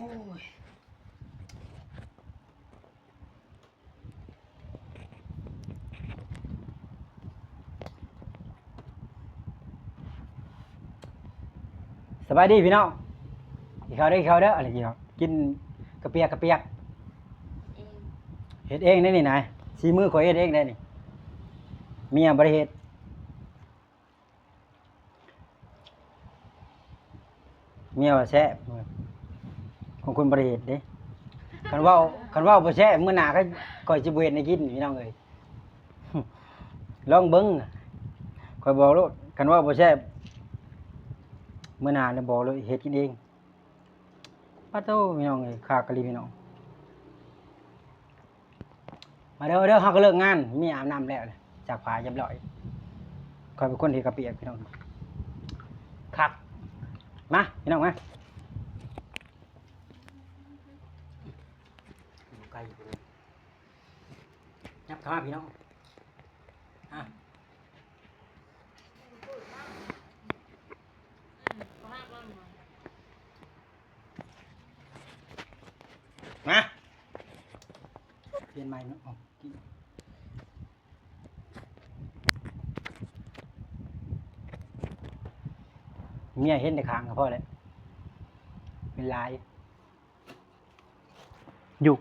ໂອ້ຍ ສະບາຍດີພີ່ນ້ອງ ກິນເຂົ້າເດີ ກິນເຂົ້າເດີ ອັນນີ້ກິນເຂົ້າ ກິນກະປຽກ ກະປຽກ ເອງ ເຮັດເອງເດ້ນີ້ນະ ສີມືຂ້ອຍເຮັດເອງເດ້ນີ້ ເມຍບໍ່ໄດ້ເຮັດ. ເມຍວ່າແຊບ ຂອງຄົນບໍ່ໄດ້ເຮັດເດ້ ຄັນເວົ້າ ຄັນເວົ້າບໍ່ແຊບ ມື້ໜ້າຂ້ອຍ ຂ້ອຍຊິບໍ່ເຮັດໃຫ້ກິນພີ່ນ້ອງເອີຍ ລອງເບິ່ງ ຂ້ອຍບອກໂລດ ຄັນເວົ້າບໍ່ແຊບ ມື້ໜ້າແລ້ວບອກໂລດ ເຮັດກິນເອງ ປາໂທ້ ພີ່ນ້ອງເອີຍ ຄັກອີ່ຫຼີພີ່ນ້ອງ. ມາເດີ ມາເດີ ເຮົາກໍເລີກງານ ມີອາບນ້ຳແລ້ວ ຊັກຜ້າຮຽບຮ້ອຍ ຂ້ອຍເປັນຄົນເຮັດກະປຽກພີ່ນ້ອງ ຄັກ ມາພີ່ນ້ອງມາ ໄກຢູ່ ຍັບເຂົ້າມາພີ່ນ້ອງ ອາ ມາ ປ່ຽນໃໝ່ເນາະ ເອົາ ກິນ ເມຍເຫັນແຕ່ຂ້າງກໍພໍແລ້ວ ເປັນຫຼາຍ ຢູ່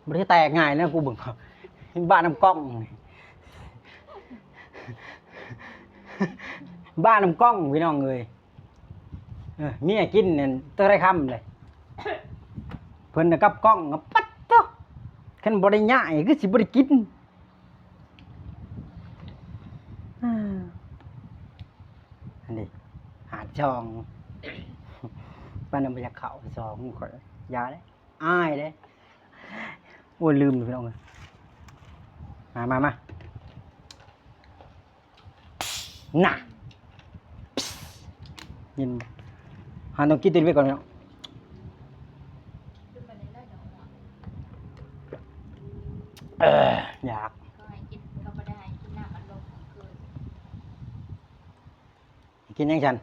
ບໍ່ໄດ້ແຕກງ່າຍນະ ກູເບິ່ງ ບ້ານນ້ຳກ້ອງ ບ້ານນ້ຳກ້ອງ ພີ່ນ້ອງເອີຍ. ເອີ ເມຍກິນນັ້ນເທົ່າໃດຄຳເລີຍ ເພິ່ນນະກັບກ້ອງ ປັດໂທ້ ຄັນບໍ່ໄດ້ຍ້າຍຄືຊິບໍ່ໄດ້ກິນ ອັນນີ້ຫາດຊ່ອງ ປານນັ້ນບໍ່ຢາກເຂົ້າຊ່ອງຂ້ອຍ ຢ່າເດ້ ອາຍເດ້ ໂອ້ຍ ລືມພີ່ນ້ອງເອີຍ ມາ ມາ ມາ ນະ ຍິນ ຫາຕ້ອງກິນຕົວນີ້ໄປກ່ອນເນາະ ເອີ ຢາກ ກໍໃຫ້ກິນ ກໍບໍ່ໄດ້ໃຫ້ກິນນ້ຳອັດລົມເກີນ ກິນຫຍັງຊັ້ນ?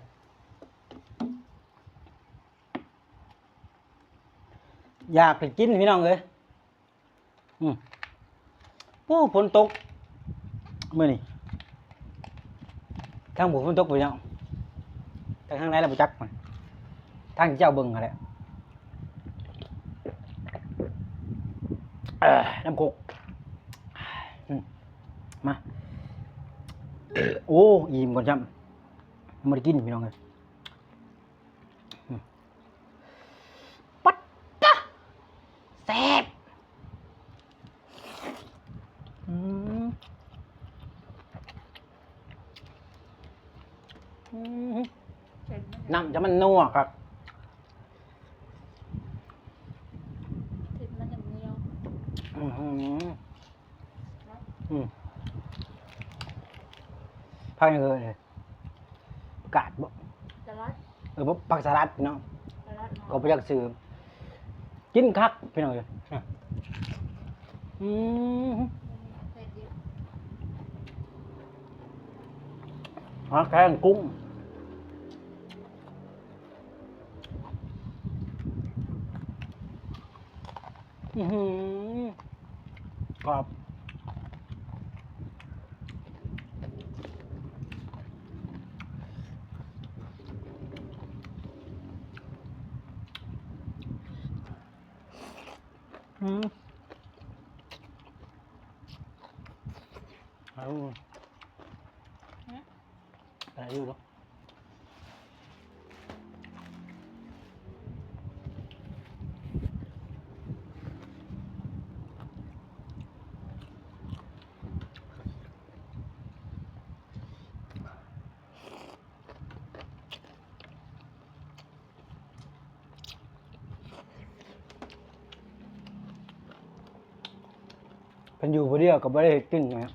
ຢາກໄປກິນພີ່ນ້ອງເອີຍ ອືມ ໂອ້ ຝົນຕົກມື້ນີ້ ທາງຜູ້ຝົນຕົກພີ່ນ້ອງ ແຕ່ທາງໃດລະບໍ່ຈັກ ທາງເຈົ້າເບິ່ງຫັ້ນແຫຼະ ເອີ ນ້ຳໂຄກ ອືມ ມາ ໂອ້ ອີ່ມກ່ອນຊ້ຳ ຍັງບໍ່ໄດ້ກິນພີ່ນ້ອງເອີຍ. ປັດຕະ ແຊບ ອືມ ອືມ ເຜັດມັນ ນ້ຳຈະມັນນົວຄັກ ເຜັດມັນຈະໜຽວ ອືມ ອືມ ຜັກຫຍັງເອີຍ? ກາດບໍ່? ສະລັດ ເອີ ຜັກສະລັດເນາະ ສະລັດເນາະ ກໍບໍ່ຢາກຊື້ ກິນຄັກພີ່ນ້ອງເອີຍ ອືມ ຫາແກງກຸ້ງ ອືຫື ກອບ ອືມ ເອົາ ຫື? ໄດ້ຢູ່ເນາະ ເພິ່ນຢູ່ຜູ້ດຽວກໍບໍ່ໄດ້ເຮັດກິນນະ.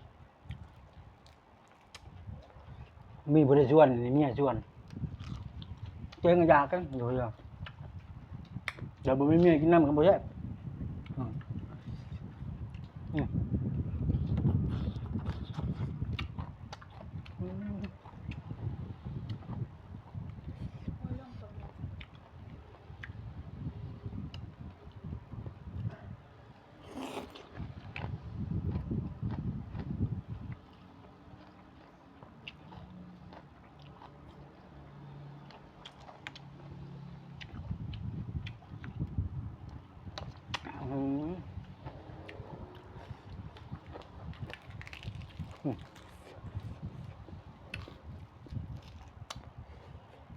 ມີຜູ້ໃດຊວນ ເມຍຊວນ ຕົວເອງກໍຢາກກັນຢູ່ເຮືອນ ແລ້ວບໍ່ມີເມຍກິນນຳກໍບໍ່ແຊບ ອືມ ອືມ ອືມ.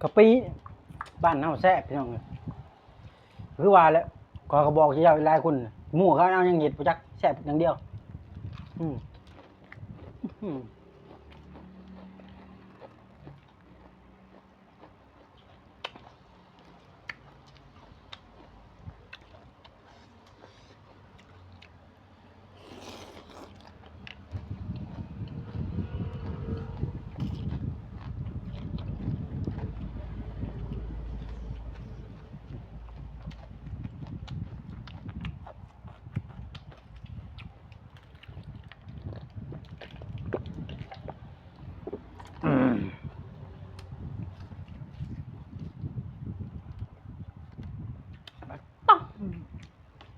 ກະປິບ້ານເຮົາແຊບພີ່ນ້ອງເອີຍ ຄືວ່າແຫຼະ ຂ້ອຍກໍບອກເຈົ້າຫຼາຍຄົນ ໝູ່ເຂົາເອົາຫຍັງເຮັດບໍ່ຈັກ ແຊບຢ່າງດຽວ. ອືມ ອືມ.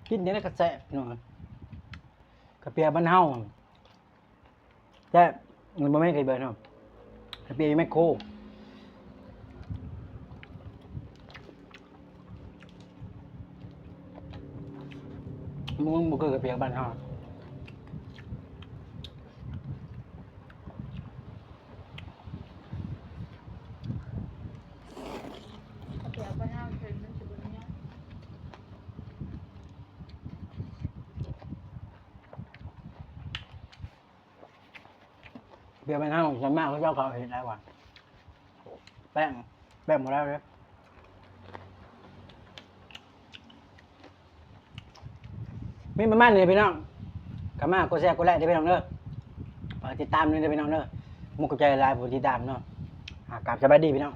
ກິນຈັ່ງໃດກໍແຊບພີ່ນ້ອງ ກະເປຍບ້ານເຮົາ ແຊບ ມັນບໍ່ແມ່ນກະເປຍເນາະ ກະເປຍຢູ່ແມັກໂຄ ມັນບໍ່ຄືກະເປຍບ້ານເຮົາ. ເບຍແມ່ນເຮົາ ສ່ວນມາກເຂົາເຈົ້າກໍເຮັດຫຼາຍກວ່າ ແປ້ງ ແປ້ງບໍ່ຫຼາຍເດ້. ມີປະມານນີ້ພີ່ນ້ອງ ເຂົ້າມາກົດແຊ ກົດໄລເດີພີ່ນ້ອງເດີ ຝາກຕິດຕາມແດ່ເດີພີ່ນ້ອງເດີ. ມຸກຂອບໃຈຫຼາຍຜູ້ຕິດຕາມເນາະ ອາ ກາບສະບາຍດີພີ່ນ້ອງ.